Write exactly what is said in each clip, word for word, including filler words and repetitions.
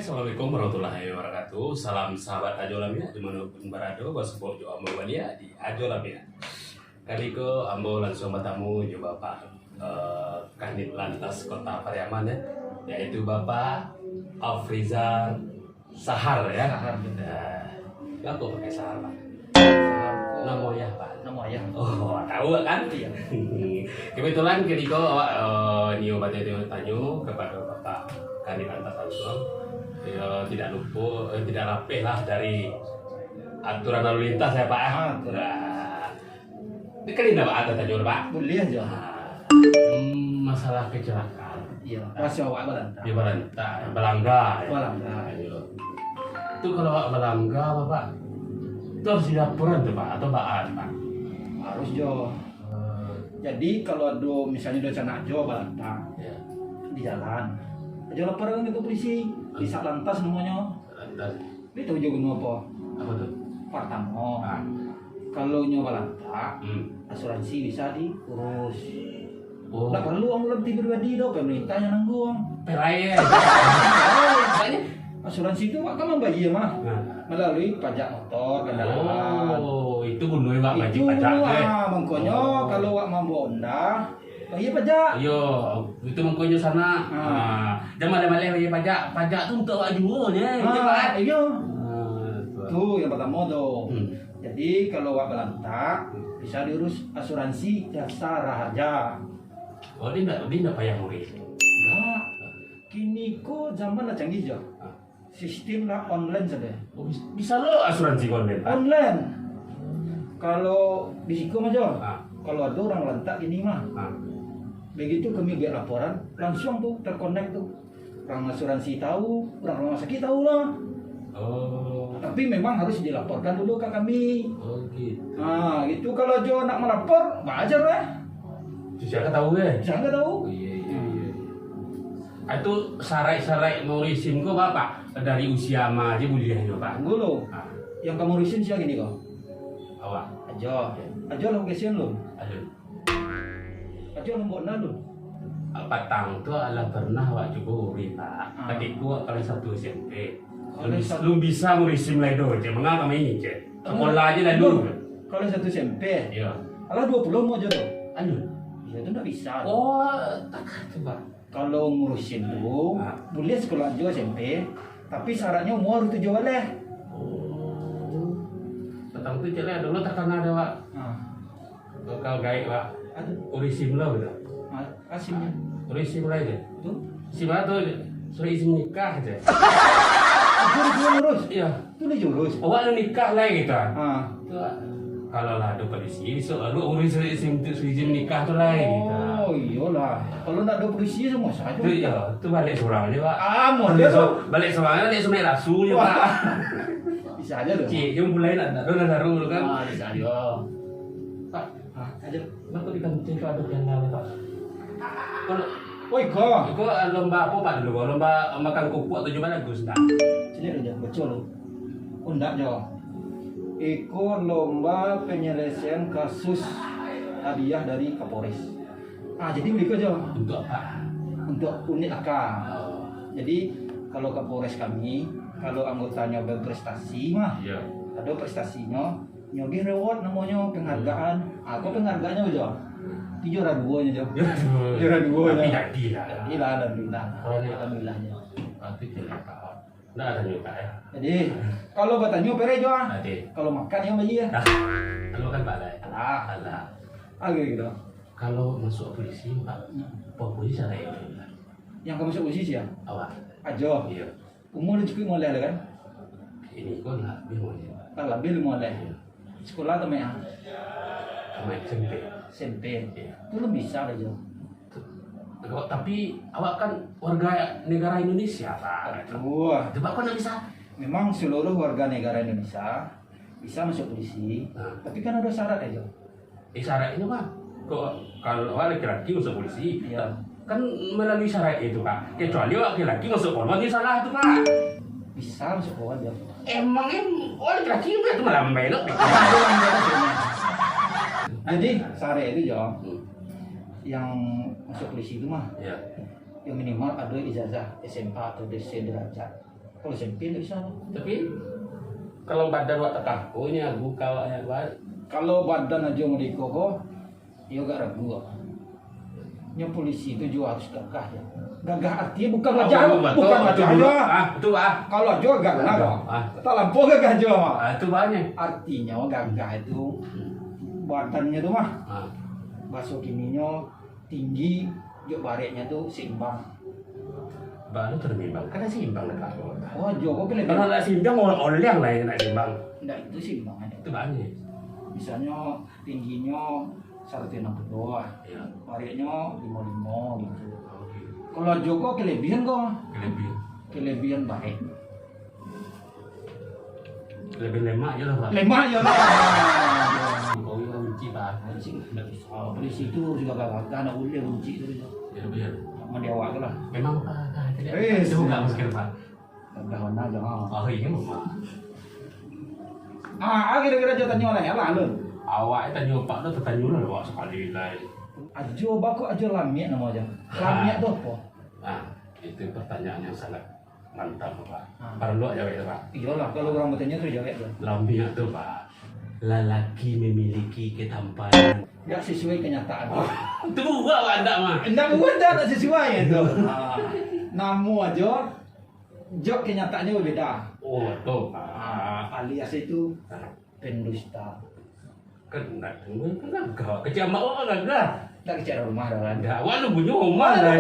Assalamualaikum warahmatullahi wabarakatuh. Salam sahabat Ajo Lamiak, di mana pun barado, basubok jo ambo baliak di Ajo Lamiak. Kali ko ambo lansuang batamu jo Bapak, eh, Kanit Lantas Kota Pariaman, ya, yaitu Bapak Afrizal Sahar, ya. Sahar, betul. Nah, baa kok pakai Sahar, Pak? Sahar. Namo ayah, Pak? Namo ayah. Oh, tahu kan? Iya. Kebetulan ketika awak, eh, nio batanyo-tanyo kepada Bapak Kanit Lantas langsung, ya, tidak lupa, eh, tidak lapeh lah dari aturan lalu lintas, ya, Pak, ya. Ah, betul. Nah, Kali indak baa tatanyo, Pak? Buliah jo. Ah, hmm, masalah kecelakaan. Iyo, rasio awak balantak. Yo, balantak, balangga. Balangga. Iyo. Tu kalau awak balangga, Bapak, tu harus dilaporan tu, Pak, atau baa, Pak? Harus jo. Eh. Jadi, kalau ado, misalnyo ado sanak jo balantak, yo, di jalan, jo laporan ka polisi, di Satlantas namonyo. Satlantas. Tapi tahu jo gunonyo apo? Apo tu? Partamo, ah, kalau nyo balantak, hmm, asuransi bisa diurus. Oh. Ndak paralu ambulan pribadi doh, pamarintah nan nangguang. Perai, eh. Asuransi tu kan mambayia mah. Nah. Malalui pajak motor, kandaraan. Oh, itu gunonyo, Pak, itu pajak, gunonyo, eh. Ah, mangkonyo, oh, kalau awak mambaok Honda, bayia pajak. Iyo, itu mangkonyo sanak. Ah. Ah, jan maleh-maleh bayia pajak. Pajak tu untuak awak juo je, ah, kan? Iyo. Ah, tu. Tu yang partamo tu. Hmm. Jadi, kalau awak balantak, bisa diurus asuransi jasara harja. Oh, dia ndak, dia ndak payah ngurus. Ndak. Kini ko zaman lah canggih jo. Ah. Sistim lah online sajo. Oh, bis-, bisa lo asuransi online, Pak? Online. Kalau di siko mah, Jo. Ah. Kalau ado urang lantak kini mah. Ah. Begitu kami buek laporan, lansuang tu terkonek tu. Urang asuransi tahu, urang rumah sakik tahu lah. Oh. Tapi memang harus dilaporkan dulu ka kami. Oh, gitu. Ah, gitu. Kalau jo nak malapor, baa caro, eh? Tu sia ka tahu, eh? Sia ka tahu. Oh, iya, iya, iya. Ah, itu saraik-saraik maurus SIM ko, Bapak? Dari usia ma aja buliah nyo, Pak? Tunggu lo. Ah. Yang ka maurus SIM sia kini ko? Awak. Ajo. Ajo lah kasian lo. Ajo. Ajo lembok nan lo. Ah, patang tu alah pernah awak cubo urus, Pak. Ah. Katiko awak kaleh satu SMP. Kaleh satu. Lun bis-, lun bisa maurus SIM lai do, cek. Manga kami, cek. Sekolah aja lalu. Kaleh satu SMP. Iya. Alah duo puluah umua jo tu. Aduh. Iya, tu ndak bisa. Oh, tak tu, Pak. Kalau ngurusin tu, ah, buliah sekolah jo SMP, tapi syaratnyo umua harus tujuah baleh. Oh. Patang tu cek lah, dulu takana ado, Pak. Ah. Bakal gaek, Pak. Aduh. Urus SIM lah, gitu. Ah, ah, SIM-nyo. Urus SIM lah, gitu. Tu? SIM apa tu? Surat izin nikah, gitu. Aku disuruh ngurus? Iya. Tu lah jurus. Awak lah nikah lah, gitu. Ah. Tu, kalau lah ado polisi, besok baru urus izin tu, izin nikah tu lah, gitu. Oh, iyolah. Kalau ndak ado polisi, samo sajo. Tu, iya. Tu baliak surang aja, Pak. Ah, model tu. Baliak surang, baliak surang rasu je, Pak. Bisa aja tu. Cik, dia mulai lah, ndak ado lah daru tu kan. Ah, bisa aja. Pak, ah, aja. Kenapa di kantin tu ada piala ni, Pak? Kalau, oh, iko. Iko, ah, lomba apa, Pak, dulu? Lomba makan kerupuk tujuh belas Agustus, nah. Sini dulu, Jo. Betul lo. Oh, ndak, Jo. Iko lomba penyelesaian kasus hadiah dari Kapolres. Ah, jadi beko, Jo. Untuk apa? Untuk unit laka. Oh. Jadi, kalau Kapolres kami, kalau anggotanyo berprestasi mah, iya, ado prestasinyo, nyo gi reward namonyo, penghargaan. Hmm. Ah, ko penghargaannyo, Jo? Tapi juara duo nyo, Jo. Juara duo. Juara duo nyo. Tapi jadi lah. Jadi lah, alhamdulillah. Oh, iya. Alhamdulillah, Jo. Berarti tidak apa-apa. Ndak ado nyo, Pak, ya. Jadi, kalau batanyo, perai jo, ah. Oke. Kalau makan, yang bayia. Nah, kalau makan, Pak, lah. Alah. Alah. Ah, gitu, gitu. Kalau masuk polisi, Pak, hmm, apa polisi cara itu, Pak? Yang ka masuk polisi sia? Awak. Ajo. Iya. Umur cukup moleh lah, kan? Ini ko labiah moleh, Pak. Ah, labiah moleh. Iya. Sekolah tamaik ah? Tamaik SMP. SMP. Iya. Tu lun bisa lah, Jo. Tu, tapi awak kan warga negara Indonesia, Pak. Betul. Coba kau nak bisa. Memang seluruh warga negara Indonesia bisa masuk polisi, nah, tapi kan ada syarat, Jo. Eh, syaratnyo mah, kok kalau awak laki-laki masuk polisi, iya, kan melalui syarat itu, Pak. Kecuali awak laki-laki masuk polwan, itu salah tu, Pak. Bisa masuk polwan, Jo. Emang em, awak laki-laki itu malah membaik, no? Jadi, syarat itu, Jo, hmm, yang masuk polisi itu mah, iya, yang minimal ada ijazah S M A atau sederajat. Kalau SMP ndak bisa. Tapi, kalau badan wak takah ko, nyo buka awaknyo, Pak. Kalau badan ajo model iko ko, iyo agak ragu, Pak. Nyo polisi tu juo harus gagah, jo. Gagah artinyo bukan wajah, bukan wajah, jo. Ah, betul, Pak. Kalau ajo gagah, Pak. Ah. Talampau gagah, jo, Pak. Ah, itu, Pak, nyo. Artinyo gagah itu badannyo tu mah. Ah. Bahaso kininyo, tinggi, jo bareknyo tu seimbang. Baru tu seimbang. Kan seimbang dah, Pak. Oh, jo, kok pilih. Kalau nak seimbang, orang, orang lah yang nak seimbang. Ndak, itu seimbang aja. Itu banyak. Misalnyo, tingginyo saratuih anam puluah lah. Iya. Bareknyo limo limo gitu. Oke. Kalau jo ko kelebihan ko. Kelebihan. Kelebihan barek. Lebih lemak je lah, Pak. Lemak je lah. Kau yang benci, Pak. Benci, ndak bisa. Polisi tu harus gagah-gagah, ndak boleh benci tu. Ya, betul. Sama di awak tu lah. Memang, Pak, gagah. Eh, itu nggak masker, Pak. Gagah mana aja, ha. Oh, iya, Pak. Ah, ah, kira-kira jo tanyo lah, ya lah, Lun. Awak tanyo Pak tu, tanyo lah, Pak, sekali lai. Ajo, bako ajo lamiak namo ajo. Lamiak tu apo? Ah, itu pertanyaan yang sangat mantap, Pak. Ah. Paralu jawek tu, Pak. Iyolah, kalau urang batanyo tu jawek tu. Lamiak tu, Pak, lalaki memiliki ketampanan. Ndak sesuai kenyataan. Itu buah, Pak, ndak mah. Ndak buah, ndak, ndak sesuai itu. Ah, namo ajo, jo kenyataannyo babeda. Oh, betul, Pak. Ah, alias itu pendusta. Kan ndak, kan gagah. Kecek amak awak gagah. Ndak kecek urang rumah dah kan. Ndak, awak lu punyo rumah lah.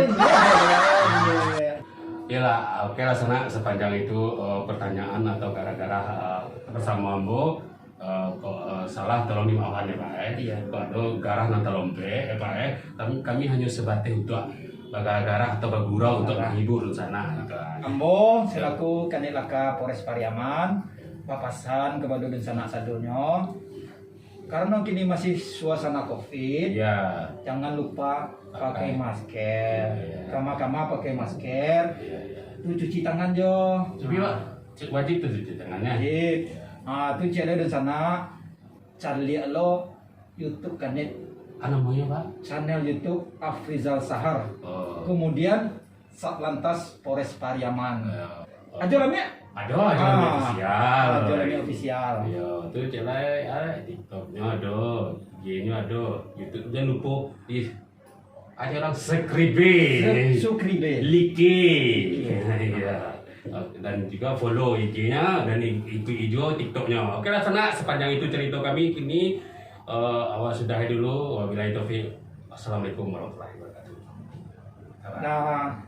Iyalah, oke lah, Sanak, sepanjang itu, eh, pertanyaan atau gara-gara, eh, bersama Ambo, eh, kok, eh, salah, tolong dimaafkan ya, Pak, eh. Iya. Kok ado garah nan talompek, eh, Pak, eh. Kami, kami hanya sebatas untuk bagara-gara atau bagurau untuk menghibur Sanak, gitu. Ambo selaku Kanit Laka Polres Pariaman, bapasan kepada dunsanak sadonyo, karena kini masih suasana covid, ya, jangan lupa pakai masker. Iya, iya. Kama-kama pakai masker. Iya, iya. Tu cuci tangan jo. Tapi, Pak, wajib tu cuci tangan, ya? Wajib. Ah, tu cek dunsanak, caliak lo YouTube Kanit. Ah, namonyo, Pak? Channel YouTube Afrizal Sahar. Oh. Kemudian Satlantas Polres Pariaman. Ya. Ajo lamiak? Ado, Ajo Lamiak Official. Ajo Lamiak Official. Yo, tu cek lai, ah, TikTok-nyo ado, I G-nyo ado, YouTube, jangan lupa, ih, ajo urang subscribe. Subscribe. Like. Like. Ya. Dan juga follow I G-nya dan i-, ikuti juga TikTok-nya. Oke lah, Sanak, sepanjang itu cerita kami kini, eh, awak sudahi dulu. Wabillahi taufik. Assalamualaikum warahmatullahi wabarakatuh. Nah,